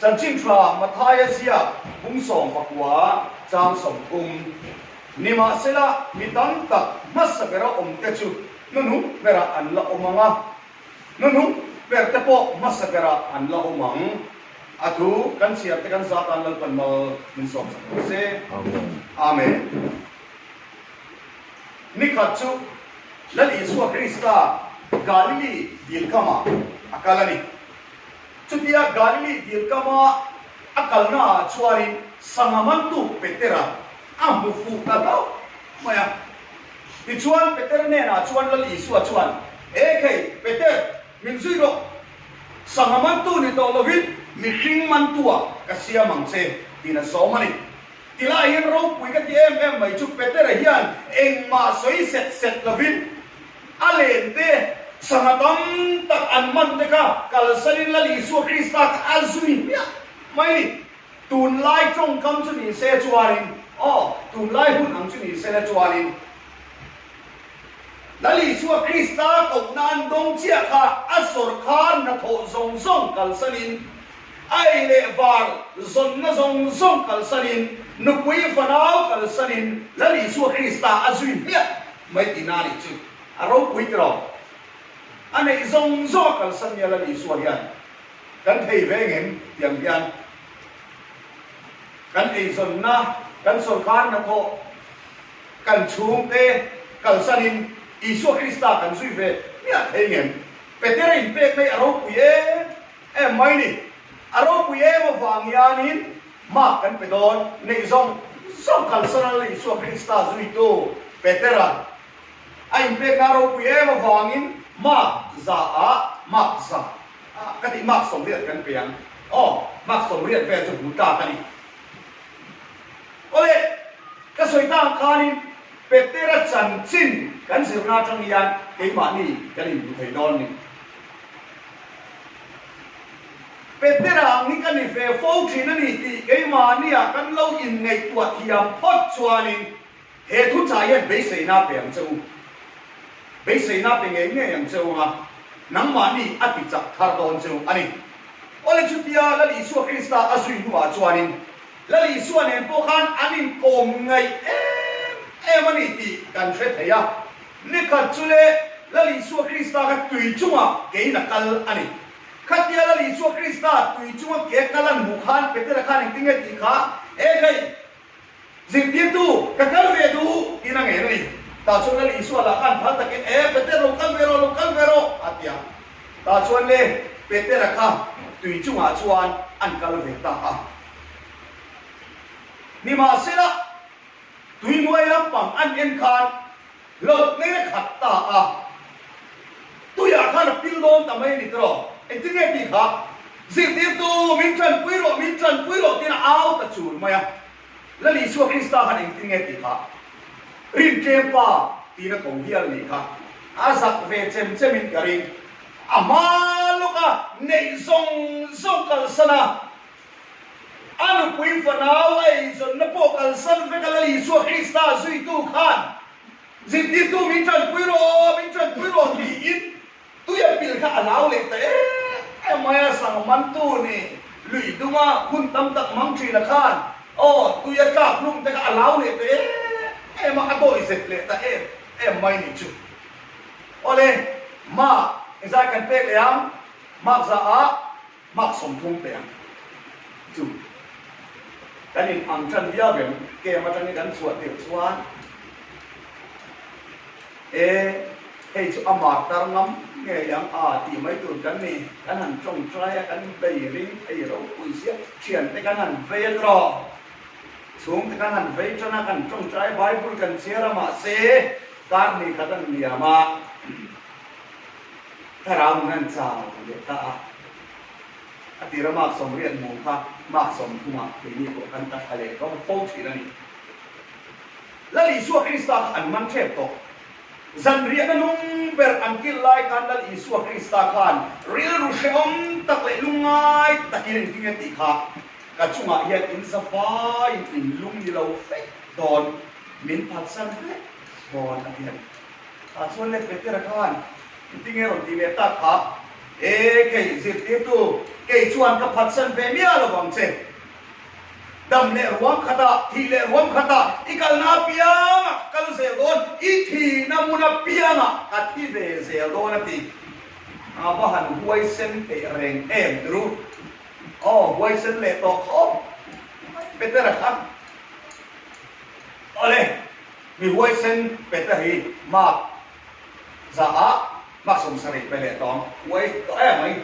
Chanchin tha Mathaia ziak bung 19 chang 30. Nimahsela, mi tam tak hmasa bera awmte chu hnuhnung berah an la awm ang a, hnuhnung berte pawh hmasa berah an la awm ang. A thu kan chhiar te kan zat an Lalpan mal min sawmsak rawh se. Amen. Nikhat chu Lal Isua Krista Galili dil kamah a kal a ni. Chutia Galili dil kama a kalnaah chuanin sangha mantu Petera a hmu fuh ta hlauh mai a. Tichuan Petera hnenah chuan Lal Isua chuan, Ekhei, Peter, min zui rawh! Sangha mantu ni tawh lovin mihring mantuah ka siam ang che, tiin a sawm a ni. Tilai hian ropui ka ti em em mai chu Petera hian engmah sawi set set lovin a len te, sangha tam tak an man te kha kalsanin Lal Isua Krista kha a zui hmiah mai ni. Tunlai tawngkam chu ni se chuanin, aw, tunlai hun ang chu ni se la chuanin, Lal Isua Krista kohna an dawng chiah kha a sawrkhar hnathawh zawng zawng kalsanin, a ei leh var zawnna zawng zawng kalsanin, nupui fanau kalsanin Lal Isua Krista a zui hmiah mai tihna a nih chu. A ropui tiraw? A neih zawng zawng a kalsan nia Lal Isua hian kan thei ve ngem tiang hian kan eizawnna, kan sawrkhar hnathawh, Kan chhungte kalsanin Isua Krista kan zui ve hmiah thei ngem? Petera inpek mai a ropui em em mai ni. A ropui em avang hianin mark kan pe dawn. Neih zawng zawng kalsan a Isua Krista zuitu Petera a inpekna a ropui em avangin mark za ah mark za ah ka tih mark 80 kan pe ang. Aw, mark 80 vel chu hmu tlak a ni. Awle, ka sawi ta ang khanin Petera chanchin kan zirna atang hian keimahni kan inhmu thei dawn ni. Petera ang hi ka ni ve fo thin a ni tih keimahnia kan lo inngaihtuah thiam phawt chuanin He thuchah hian beiseina pe ang che u. Beiseina pe ngei ngei ang che u anga nangmahni a ti chak thar dawn che u a ni. Awle chutia Lal Isua Krista a zui hnuah chuanin Lal Isua nen pawh khan an inkawm ngaih em em a ni tih kan hre thei a. Nikhat chu le Lal Isua Krista kha tui chungah kein a kal a ni. Khatia Lal Isua Krista tui chunga ke a kal an hmuh khan Petera khan engtin nge tih kha, Ekhei! Zirtirtu, ka kal ve duh tiin a ngen a ni. Tah chuan Lal Isua lah khan phal takin, E, Peter lo kal ve rawh, lo kal ve rawh, a ti a. Tah chuan le Petera kha tui chungah chuan an kal ve ta a. Nimahsela, tui hnuai lampang an en khan Hlauh ngei a khat ta a, tuiah khan a pil dawn ta mai a ni tiraw? Engtin nge tih kha? Zirtirtu, min tanpui rawh, min tanpui rawh tiin a au ta chul mai a. Lal Isua Krista khan engtin nge tih kha? Rintlem pa tiin a ko hial a nih kha. A zak ve chem chemin ka ring. A hma lawka neih zawng zawng kalsan a, A nupui fanau a eizawnna pawh kalsan vek a Lal Isua Krista zuitu khan zirtirtu min tanpui rawh, min tanpui rawh tiin tui a pil kha a hlau leh ta em em mai a, sang mantu ni lui dunga hun tam tak mang thina khan aw tui a tlak hlum te kha a hlau leh ta em em a, a dawi zet leh ta em em mai ni chu. Awle, Mark engzai kan pek leh ang? Mark za ah. Mark 30 pe ang chu kan in ang tan viau em? Camp atangin kan chhuah tirh chuan e hei chu a martar ngam ngei ang a tih mai tur kan ni. Kan han tawngtai a, kan bei ring thei ropui sia, thiante kan han vei a tawh. Chhungte kan han vei tan a, kan tawngtai Bible kan chhiar a mahse kar hnih khat an liam a. Thlarau nun an chau leh ta a, a tira mark 80 hmuh kha mark 30 ah keini pawh kan ta thla leh rawng fo thin a ni. Lal Isua Krista kha an man tep tawh. Zanriahna nung ber an kilh lai khan Lal Isua Krista khan rilru hrehawm tak leh lungngai takin engtin nge tih kha ka chungah hian in zavaiin in lung ni lo vek dawn, min phatsan vek dawn a ti a ni. Tah chuan le Petera khan engtin nge rawn tih leh tak kha? E kei zirtirtu, kei chuan ka phatsan ve miah lo vang che. Dam leh ruam khatah, thih leh ruam khatah i kalna apiangah ka kal zel dawn, i thihna hmun apiangah ka thi ve zel dawn a ti. A va han huaisen teh reng em tiru. Aw, huaisen leh tawh khawp mai Petera kha. Awle, mi huaisen Peter hi mark za ah mark 70 pe leh tawng huai tawh em mai.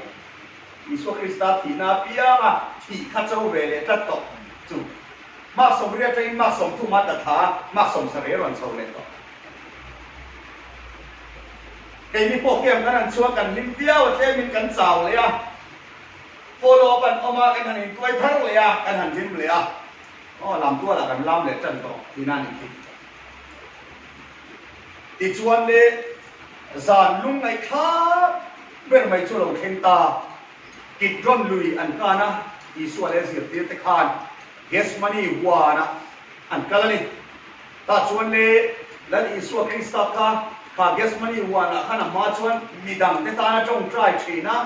Isua Krista thihna apianga thih kha cho ve leh tlat tawh chu mark 80 atangin mark 30 a tla thla a, mark 70 a rawn chho leh tawh. Keini pawh camp kan han chhuak kan hlim viau a tlemin kan chau leh a, follow up an awm a, kan han intuai thar leh a, kan han hlim leh a. Aw lam tualah kan lam leh tan tawh tihna a nih khi. Tichuan le zan lungngaihthlak ber mai chu a lo thleng ta. Kidron lui an kan a, Isua leh zirtir te khan Gethsemane huanah an kal a ni. Tah chuan le Lal Isua Krista kha kha Gethsemane huanah khan a hma chuan midangte tan a tawngtai thin a,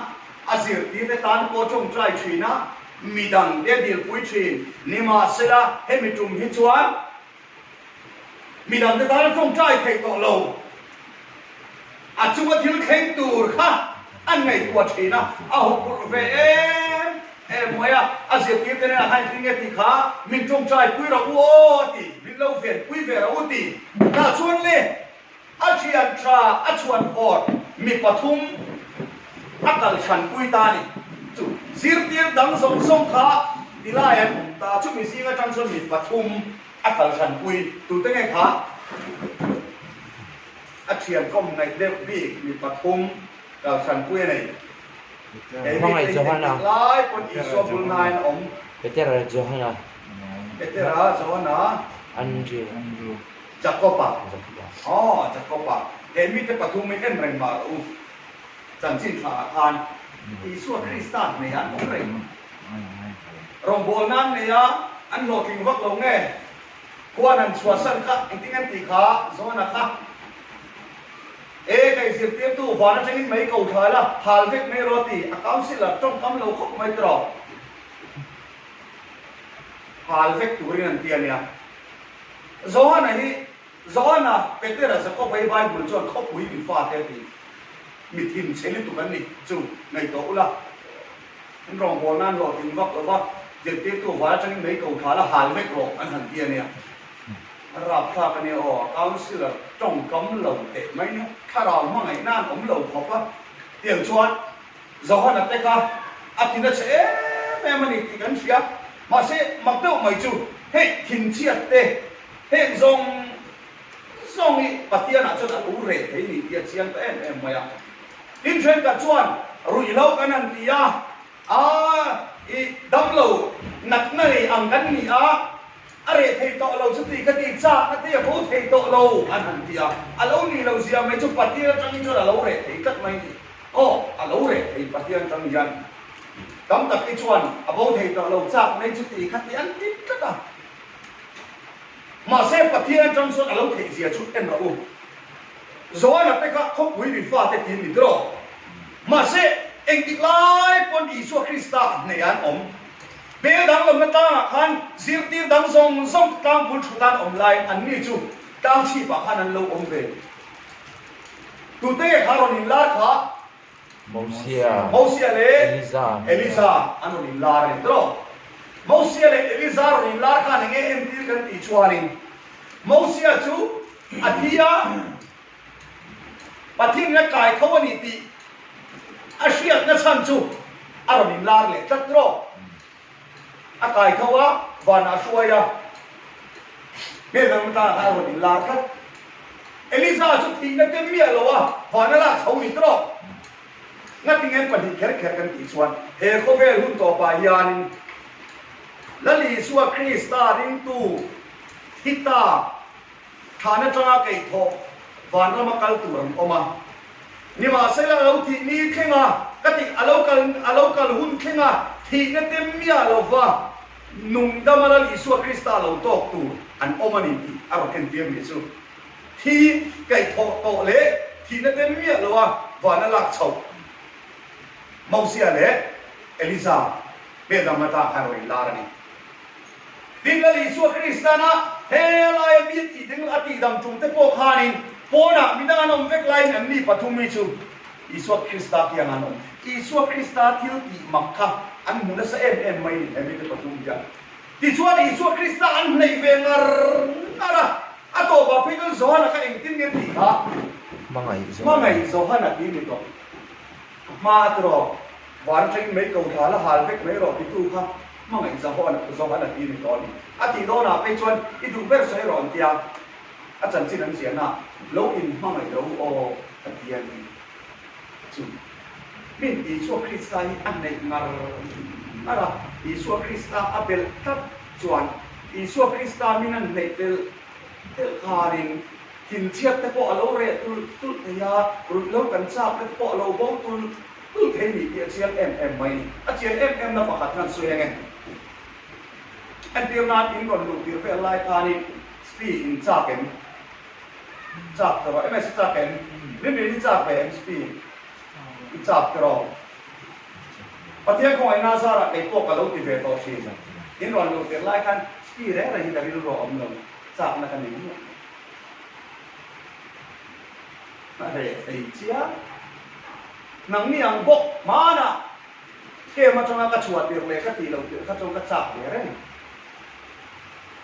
a zirtirte tan pawh a tawngtai thin a, Midang te dilpui thin. Nimahsela, hemi tum hi chuan midang te tan a tawngtai thei tawh lo. A chunga thil thleng tur kha an ngaihtuah thin a, a huphurh ve em em mai a. A zirtir te nen a hain tin nge tih kha min tawngtai pui rawh u aw a ti, min lo ven pui ve rawh u ti. Tah chuan le. A thian tha a chhuan phawt mi pathum a kal hran pui ta a ni. Chu zirtir dang zawng zawng kha tilai an awm ta, chumi zing atang chuan mi pathum a kal hran pui. Tute nge kha? A thian kawm ngaih deuh bik mi pathum kal hran pui a nei. Kei mi te hi engtik lai pawn Isua bul hnain a awm. Petera Johana. Petera Johana. Andrew. Jakob-a, Aw, Jakob-a, he mite pathum in en reng mah rawh u. Chanchin thlaah khan Isua Krista hneh an awm reng. Rawngbawlna an nei a, an hlawhtling vak lo nge? Khuan han chhuahsan kha engtin an tih kha Johana kha, E, kei zirtirtu van atangin mai ko thla la, hal vek mai rawh ti, a councillor tawngkam lo khawp mai tawh. Hal vek turin an ti a nia. Johana hi Johana, Petera, Jakoba hi Bible chuan khawpui mi fate a ti. Mi thinchhe lutuk an ni chu ngaihtuah ula. An rawngbawlna an hlawhtling vak lo va, zirtirtu vai atangin mei ko thla la hal vek rawh an han ti a nia. A rapthlak a nia aw, a councillor tawngkam lo teh mai nia, thlarau hmangaihna an awm lo khawp a. Tiang chuan Johana te kha a thin a chhe em em a ni tih kan hria. Mahse, mak deuh mai chu hei thinchhiat te heng zawng zawng hi Pathianah chuan a lo reh thei ni tih a chiang ta em em mai a. Tin thenkhat chuan ruihhlo kan han ti a, aa i damlo natna nei ang kan ni a, a reh thei tawh lo chuti ka ti chakna te a bo thei tawh lo an han ti a. A lo nih loh zia mai chu Pathian atangin chuan a lo reh thei tlat mai a ni. Aw, a lo reh thei Pathian tang hian tam tak hi chuan a bo thei tawh lo chak mai chu ti kha ti an ti tlat a. Mahse Pathian atang chuan a lo theih zia chu en rawh u. Joana te kha khawpui mi fate tin ni tiraw? Mahse engtik lai pawn Isua Krista hneh an awm. Bel danglamna tlangah khan zirtir dang zawng zawng tlang bul thut an awm laiin anni chu tlang chhipah khan an lo awm ve. Tute nge kha rawn inlar kha? Mosia. Mosia leh Elisa. Elisa an rawn inlar a ni tawh. Mosia leh Elisa rawn inlar khan enge entir kan tih chuanin Mosia chu a thi a, Pathian a kai tho a ni tih a hriatna chhan chu a rawn inlar leh tlat tawh. A kai tho a, vanah a hruai a, hmel dang tan khan a rawn inlar tlat. Eliza chu thihna tem miah lo a, van a lak chho ni tawk. Ngatinge pahnih kher kher kan tih chuan he khawvel hun tawpah hianin Lal Isua Krista ringtu thi ta Thlan atanga keithawh vanrama kal tur an awm a. Nimahsela a lo thih ni thleng a, ka tih a lo kal a lo kal hun thleng a, thihna tem miah lova nungdama Lal Isua Krista lo tawk tur an awm a ni tih a rawn entir ni chu. Thi keithawh tawh leh thihna tem miah loa vana lak chhoh. Mosia leh Elija hmel dang atang khan rawn inlar a ni. Tin, Lal Isua Kristana he laia mi a tih ding a tihdam tum te pawh khanin pawnah midang an awm vek laiin an ni pathum hi chu Isua Krista kiangah an awm. Isua Krista thil tih mak kha an hmu nasa em em mai ni he mite pathum hian. Tichuan Isua Krista an hnaih ve ngar ngar a, a tawpah phei chuan Johana kha engtin nge tih kha? Hmangaih Johana tih ni tawh. A hma a tiraw, van atangin mei ko thla la hal vek mai rawh titu kha hmangaih Johana Johana tih ni tawh a ni. A tih dawnah phei chuan i duh ber sawi rawh an tia, a chanchin an ziahna lo inhmangaih ro aw a ti a ni. Chu min Isua Krista hi a neih ngar ngar a, Isua Krista a belh tlat chuan Isua Krista min an neih telh telh khanin thinchhiat te pawh a lo reh tulh tulh thei a, ruihhlo kan chakna te pawh a lo bo tulh tulh thei ni tih a chiang em em mai a ni. A chian em em na pakhat khan sawi ang e. Entir nan in rawn luh tir vel lai khanin Spi in chak em? Chak tawh rawh. MS i chak em? Rinrin i chak ve em Spi? I chak tawh. Pathian khawngaihna zarah kei pawh ka lo ti ve tawh thin. In rawn luh tirh lai khan Spi reng reng hi ka rilru a awm lo. Chakna ka nei miah lo. A reh thei chiang. Nangni ang bawk hmanah kem atanga ka chhuah tirh leh ka tih loh tirh kha chuan ka chak ve reng.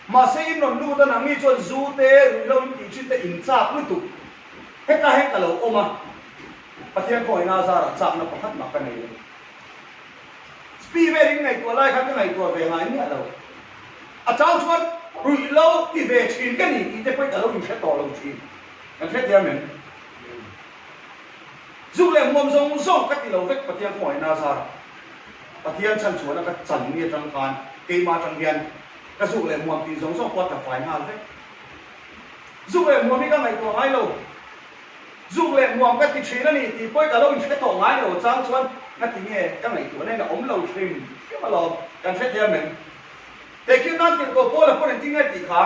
Mahse in rawn lut a nangni chuan zu te ruihhlo in tih thin te in chak lutuk. Heta he ka lo awm a, Pathian khawngaihna zarah chakna pakhat mah ka nei lo. Spi vel in ngaihtuah lai khan ka ngaihtuah ve ngai miah lo. A chang chuan ruihhlo ti ve thin ka ni tih te pawhin ka lo inhre tawh lo thin. Kan hrethiam em? Zuk leh hmuam zawng zawng ka ti lo vek Pathian khawngaihna zarah. Pathian chhan chhuahna ka chan ni atang khan keimah atang hian ka zuk leh hmuam tih zawng zawng pawh a tla fai nghal vek. Zuk leh hmuam hi ka ngaihtuah ngai lo. Zuk leh hmuam ka ti thin a ni tih pawhin ka lo inhre tawh ngai lo chang chuan ngati nge ka ngaihtuahna in a awm lo hrim hrim alawm kan hre thiam em? Tehkhin nan tirhkoh Paula pawn engtin nge tih kha?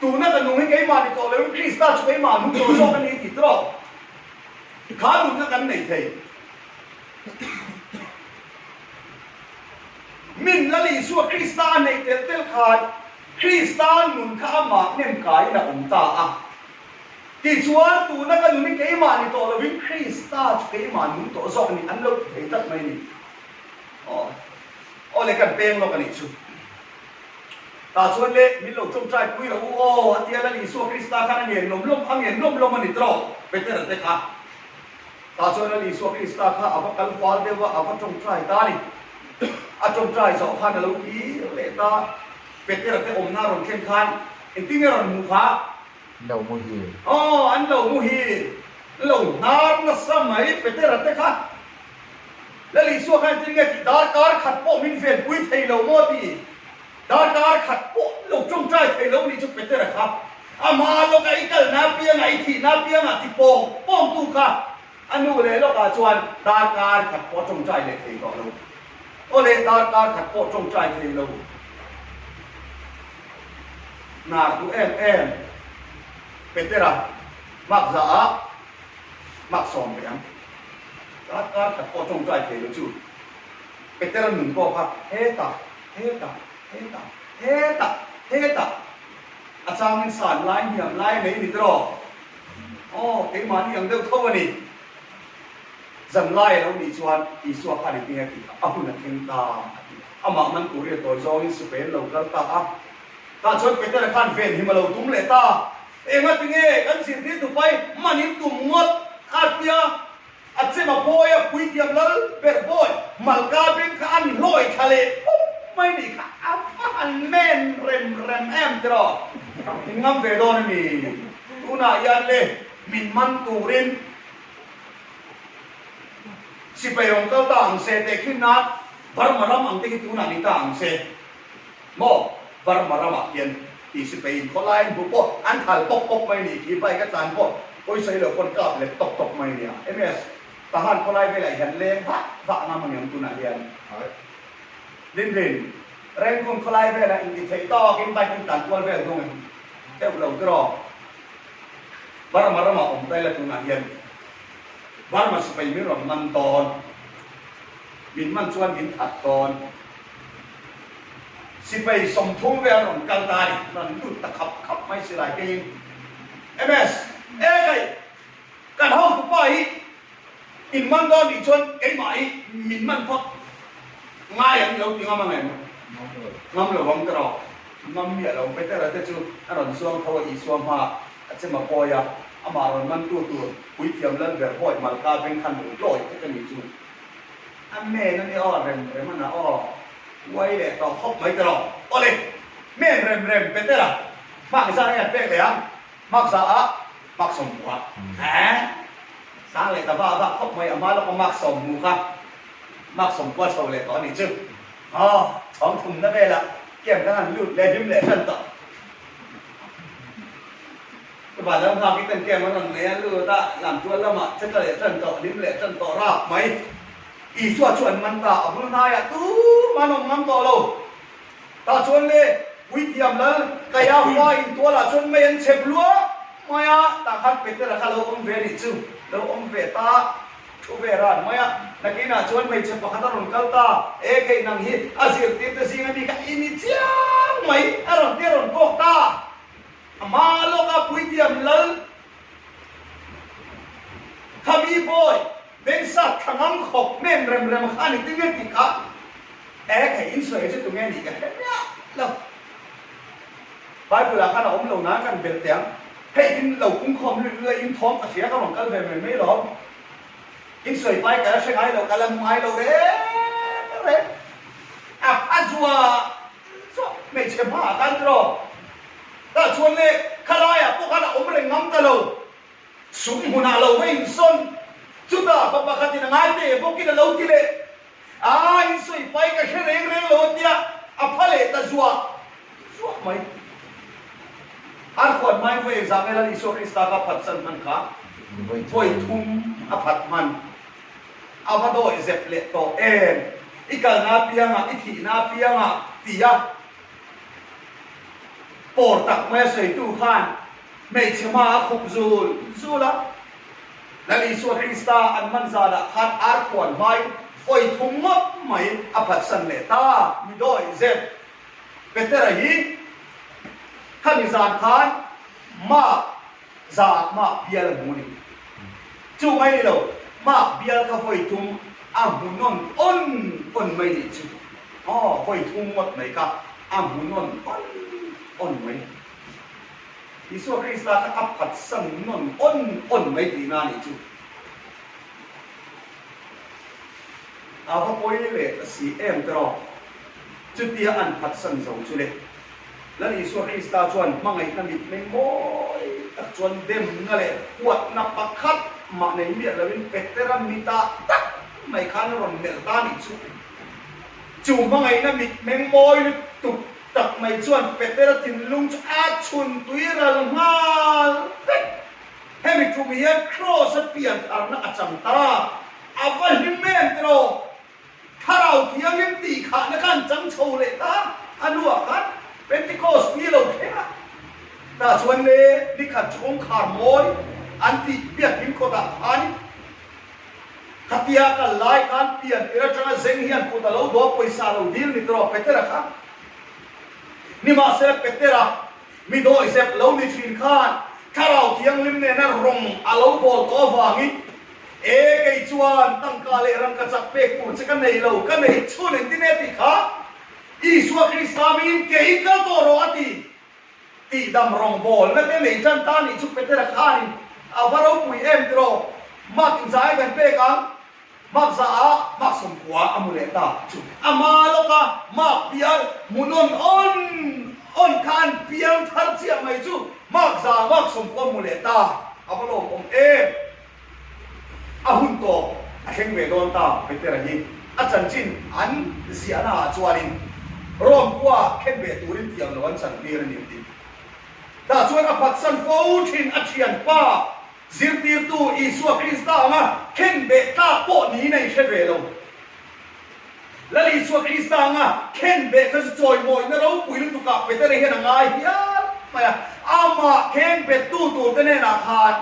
Tuna ka nung hi keimah ni tawh loin Krista chu keimah nung tawh zawk a ni tih tawh kha nunna kan nei thei. Min Lal Isua Krista a neih telh telh khan Krista nun kha amah nem kaiin a awm ta a. Tichuan tuna ka nun hi keimah ni tawh loin Krista chu keimah nung tawh zawk a ni an lo ti thei tlat mai a ni. Aw aw le kan peng lawk a nih chu. Tah chuan le, min lo tawngtai pui rawh u aw, a tia Lal Isua Krista khan a ngen lawm lawm, a ngen lawm lawm a ni tawh, Petera te kha. Tah chuan Lal Isua Krista kha a va kal fal deuh a, a va tawngtai ta a ni. A tawngtai zawh khan a lo kir leh ta, Petera te awmna a rawn thlen khan engtin nge a rawn hmuh kha? An lo muhil. Aw, an lo muhil. An lo hnar nasa mai, Petera te kha. Lal Isua khan engtin nge tih darkar khat pawh min venpui thei lo maw tih darkar khat pawh lo tawngtai thei lo nih chu Petera kha amah lawkah i kalna apiangah i thihna apiangah ti pawng pawngtu kha a nu leh lawkah chuan darkar khat pawh a tawngtai leh thei tawh lo. Aw le darkar khat pawh tawngtai thei lo hnar duh em em Petera hmak za ah hmak sawm ve ang. Darkar khat pawh tawngtai thei lo chu Petera nun pawh kha hetah, hetah, hetah, hetah, hetah a changin san lai hniam lai a nei ni tiraw? Aw, keimahni ang deuh tho a ni. Zan lai a lo nih chuan Isua khan engtin nge tih kha a hun a thleng ta a ti. Amah man tur i a tawi zawngin sipai an lo kal ta a. Tah chuan Petera khan venhim a lo tum leh ta. Engati nge kan zirtirtu pai man in tum ngawt a tia a chem a phawi a puithiam lal ber bawi Malka beng kha an hlawi thla leh pup mai nih kha a va han men rem rem em tiraw in ngam ve dawn a ni tunah hian le min man turin sipai rawn kal ta ang se tehkhin nan Burma ram ang te hi tunah ni ta ang se. Maw? Burma ramah hian tih sipai in khawlai an hmu pawh an thal pawk pawk mai nih khi bike a tlan pawh pawisa i lo pawn kap let tawk tawk mai nia. MS, Tahan khawlai velah hian leng vah vah ngam ang em tunah hian? Rinrin, Rengkun khawlai velah inti theih tawkin bike in tlan kual vel dawng em? Deuh lo tiraw? Burma ramah awm ta ila tunah hian. Burma sipai min rawn man dawn. Min man chuan min that dawn. Sipai 30 vel an rawn kal ta a ni. Rawn lut ta khap khap mai silai keiin. MS, E kai, kan hotupa hi in man dawn nih chuan keimah hi min man phawt ngai ang ilo ti ngam ang em? Ngam lo ang tiraw? Ngam miah lo. Petera te chu a rawn zuang tho a Isua hmaah a chem a pawi a, amah rawn mantu tur Puithiam Lalber Bawi Malka beng khan rawn tlawih vek a nih chu. Amen a nia aw, rem rem a na aw, uai leh tawh khawp mai tiraw? Awle, men rem rem Petera hmak zan nge an pek leh ang? Hmak za ah hmak 90 ah he sang leh ta va va khawp mai a hma lawka hmak sawm hmu kha hmak 90 chho leh tawh a nih chu. Aw, chhawng thumna velah camp kan han lut leh hlim leh hran tawh. Van lo nghak i ten camp an rawn nei a, lut a, lamtual lamah che tla leh tan tawh, hlim leh tan tawh rap mai. Isua chu an man ta, a bul hnaiah tumah an awm ngam tawh lo. Tah chuan le Puithiam Lal Kaiafa intualah chuan mei an chhep luah mai a, tah khan Petera kha lo awm ve nih chu, lo awm ve ta thu ve ran mai a. Nakinah chuan hmeichhe pakhat a rawn kal ta, E kei nang hi a zirtirte zinga mi kha i ni chiang mai a rawn ti a rawn kawk ta. A hma lawka Puithiam Lal Khami Bawi Bengsa thla ngam khawp hmem rem rem kha a ni tinge tih kha e kei in sawi chu tunge nih ka hre miah lo. Bible ah khan a awm lo nan kan belh teh ang. Hei in lo pungkhawm luih luih a in thawm ka hria ka rawn kal ve mai mai lawm. In sawi pai ka la hre ngai lo ka la hmu ngai lo reng reng. A a zua zuah hmeichhe hmaah khan tiraw. Tah chuan le khalaiah pawh khan a awm reng ngam ta lo. Sum hmunah lo va insawn. Chutah pa pakhatin a ngai teh bawkin a lo ti leh. Aa, insawi pai ka hre reng reng lo a tia, a pha leh ta zuah zuah mai. Arkhuan hmain vawi engzah nge Lal Isua Krista kha phatsan hman kha? Vawi thum a phat hman. A va dawih zep leh tawh em? I kalna apiangah, i thihna apiangah tia pawr tak maia sawitu khan Hmeichhe hma a khup zul zul a, Lal Isua Krista an man zanah khan arkhuan hmain vawi thum ngawt mai a phatsan leh ta. Mi dawi zep Petera hi khami zan khan Mark zaah Mark bial a hmu a ni. Chu mai ni lo, Mark bial kha vawi thum a hmu nawn awn awn mai nih chu. Aw, vawi thum ngawt mai kha a hmu nawn awn awn mai. Isua Krista kha a phatsan nawn awn awn mai tihna a nih chu. A va pawi leh ta si em tiraw? Chutia an phatsan zo chu le. Lal Isua Krista chuan hmangaihna mitmeng mawi tak chuan demna leh huatna pakhat mah nei miah loin Petera mitah tak mai khan a rawn melh ta a nih chu. Chu hmangaihna mitmeng mawi lutuk tak mai chuan Petera thinlung chu a chhun tui ral nghal vek. Hemi tum hian Kraws a pian tharna a chang ta. A va hlim em tiraw? Thlarau Thianghlim tih khahna kha an chang chho leh ta a hnuah khan Pentecost ni lo thleng a. Tah chuan le nikhat chu kawngkhar mawi an tih biakinn kawtah khanin Khatia kal lai khan pian tir atanga zeng hian kut a lo dawp pawisa a lo dil ni tawh Petera kha. Nimahsela Petera mi dawihzep lo ni thin khan Thlarau Thianghlim nena rawng a lo bawl tawh avangin, E kei chuan tangka leh rangkachak pek tur che ka nei lo, ka nei chhun engtin e tih kha Isua Krista miin kei kal tawh rawh a ti. Tihdam rawngbawlna te nei tan ta nih chu Petera khanin a va ropui em tiraw? Mark inzai kan pek ang, Mark za ah Mark 90 a mu leh ta chu a hma lawka Mark bial hmu nawn awn awn kha an piang thar chiah mai chu Mark za ah Mark 90 a mu leh ta a va lawmawm em? A hun tawp a thleng ve dawn ta, Petera hi a chanchin an ziahna ah chuanin Rome khua khen ve turin tiang lo an chantir a ni tih. Tah chuan a phatsan fo thin a thianpa zirtirtu Isua Krista anga khen beh tlak pawh niin a inhre ve lo. Lal Isua Krista anga khen beh kha chu chawimawihna ropui lutukah Petera hian a ngai hial mai a, amah khen bettu turte hnenah khan.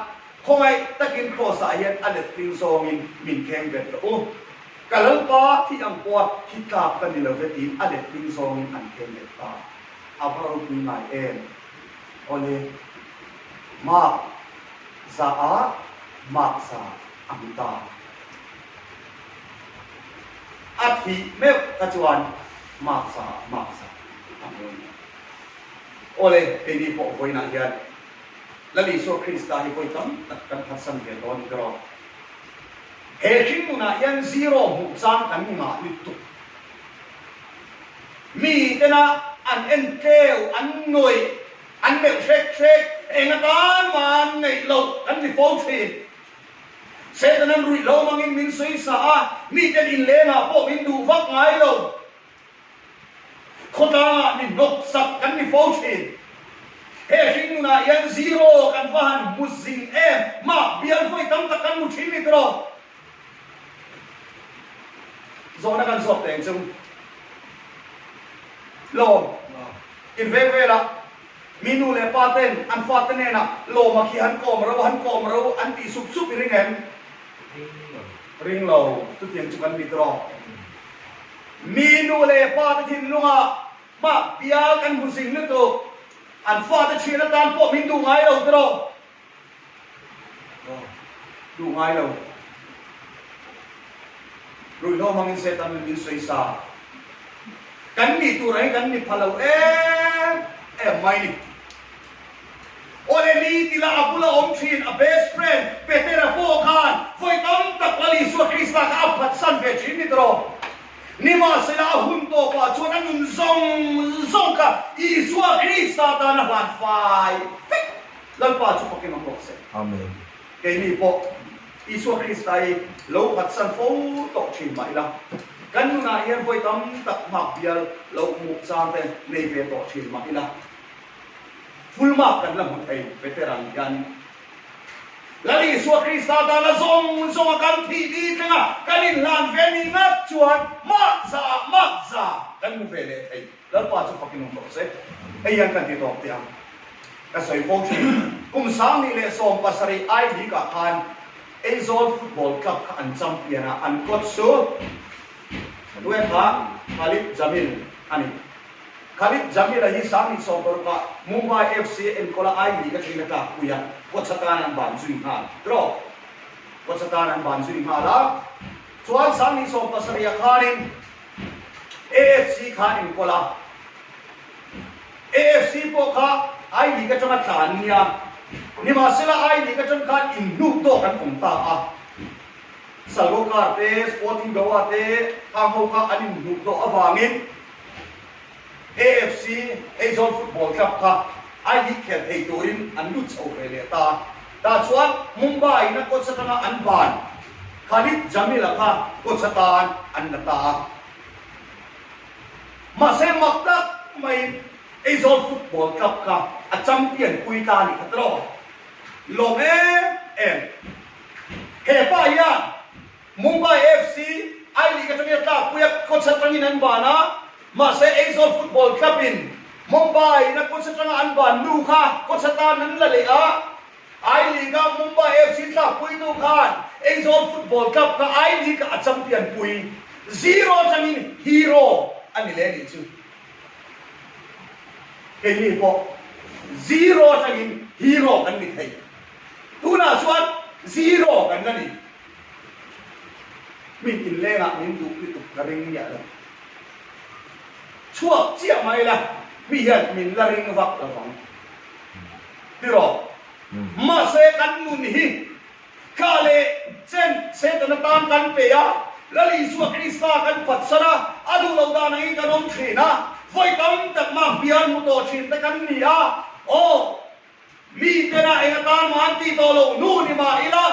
Khawngaih takin Kraws-ah hian a letling zawngin min kheng bet rawh u. Ka Lalpa thi ang pawha thi tlak ka ni lo ve tiin a letling zawngin an kheng bet ta. A va ropui ngai em? Awle, Mark za ah Mark za a hmu ta. A thih meuh kha chuan Mark za ah Mark za a hmu a ni. Awle, keini pawh vawiinah hian Lal Isua Krista hi vawi tam tak kan phatsan ve dawn ni rawh. He hringnunah hian zero hmuh chang kan ngah lutuk. Mi tena an en tleu, an nuih, an melh hrek hrek, eng atan mah an ngaih loh kan ni fo thin. Satan an ruih lo mangin min sawi sa a, miten inlengah pawh min duh vak ngai lo. Khawtlangah mi hnawk sak kan ni fo thin. He hringnunah hian zero kan va han hmu zing em? Mah bial vawi tam tak kan hmu thin ni tawh. Zawhna kan zawk teng chu lawm inveng velah mi nu leh pa ten an fate hnenah lawma khi han kawm ro han kawm ro an tih sup sup i ring em? Ring lo. Chutiang chu kan ni tawh. Mi nu leh pa te thinlungah mah bial kan hmu zing lutuk. An fate thian atan pawh min duh ngai lo tawh. Duh ngai lo. Ruihhlo hmangin Satan min min sawi sa. Kan nih tur ang hi kan ni pha lo em em mai ni. Awle ni tila a bula awm thin a best friend Petera pawh khan vawi tam tak Lal Isua Krista kha a phatsan ve thin ni tawh. Nimahsela a hun tawpah chuan a nun zawng zawng kha Isua Krista tan a hlan fai vek. Lalpa chu fakin awm rawh se. Amen. Keini pawh Isua Krista hi lo phatsan fo tawh thin mah ila, kan nunah hian vawi tam tak hmak bial lo hmuh chang te nei ve tawh thin mah ila, Full mark kan la hmu thei veteran hian Lal Isua Krista tana zawng zawnga kan thih ni tlenga kan inhlan ve ni ngat chuan mark za ah mark za kan hmu ve leh thei. Lalpa chu fakin awm rawh se. Hei hian kan ti tawp teh ang. Ka sawi fo thin. Kum 2017 I League ah khan Aizawl Football Club kha an champion a, an coach chu Tuekha Khalid Jamil a ni. Khalid Jamil-a hi 2016 ah Mumbai FC a enkawl a, I League atangin a tlakpui a, coach atan an ban zui nghal. Tiraw? Coach atan an ban zui nghal a. Chuan 2017 ah khanin AFC kha an enkawl a. AFC pawh kha I League atanga tla an nia. Nimahsela I League atang khan inhnuk tawk an awm ta a. Salgokar te, Sporting Goa te khang ho kha an inhnuk tawh avangin AFC Aizawl Football Club kha I League khel thei turin an lut chho ve leh ta. Tah chuan Mumbai in a coach atanga an ban Khalid Jamil-a kha coach atan an la ta a. Mahse mak tak maiin Aizawl Football Club kha a champion pui ta a nih kha tawh. Lawm em em. He pa hian Mumbai FC I League atangin a tlakpui a, coach atangin an ban a, mahse Aizawl Football Club in Mumbai in a coach atanga an ban nu kha coach atan an la leh a, I League a Mumbai FC tlakpuitu khan Aizawl Football Club kha I League ah a champion pui, zero atangin hero a ni leh a nih chu. Keini pawh zero atangin hero kan ni thei. Tunah chuan zero kan la ni. Min inlengah min duh lutuk ka ring miah lo. Chhuak chiah mai la, mi hian min la ring vak lo vang. Tiraw? Mahse kan nun hi thla leh chen Satan atan kan pe a, Lal Isua Krista kan phatsan a, a duh loh dan angin kan awm thin a, vawi tam tak mah hmial hmu tawh thin te kan ni a, aw, Mi tena eng atan mah an tih tawh loh hnu ni mah ila,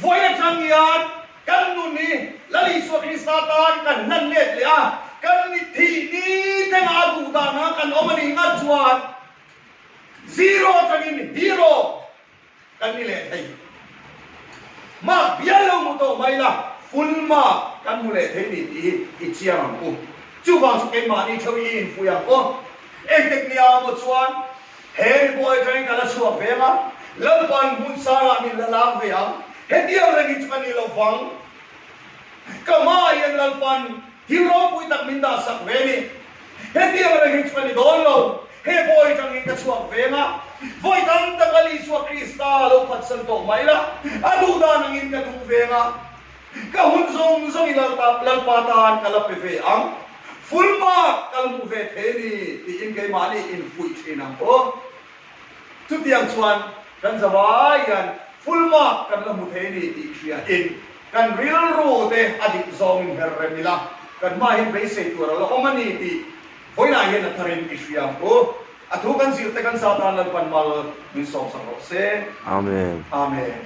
vawi atang hian kan nun hi Lal Isua Krista tan kan hlan let leh a, kan ni thih ni tengah a duh dan anga kan awm a nih ngat chuan zero atangin hero Kan ni leh thei. Mark bial lo hmu tawh mai la, full mark kan hmu leh thei ni tih hi i chiang ang u. Chuvang chu keimahni theuh i infuih ang aw. Engtik nia maw chuan he mi pawh atangin ka la chhuak ve ang a. Lalpan hmun sangah min la lak ve ang. Hetiang reng hi chu ka ni lo vang. Ka hmaah hian Lalpan thil ropui tak min dahsak ve a ni. Hetiang reng hi chu ka ni dawn lo. He bawi atangin ka chhuak veng a, vawi tam tak a Isua Krista lo phatsan tawh mai la, a duh dan angin ka duh veng a, ka hun zawng zawng i Lalpa tan ka la pe ve ang, full mark ka la hmuh ve thei a ni tiin keimahni infuih thin ang aw. Chutiang chuan kan zavai hian full mark kan la hmu thei a ni tih hriain kan rilru te a dik zawngin her rem ila, kan hma hian beisei tur a la awm a ni tih vawiinah hian a tharin i hria ang u. A thu kan zirte kan zah tan Lalpan mal min sawmsak rawh se. Amen. Amen.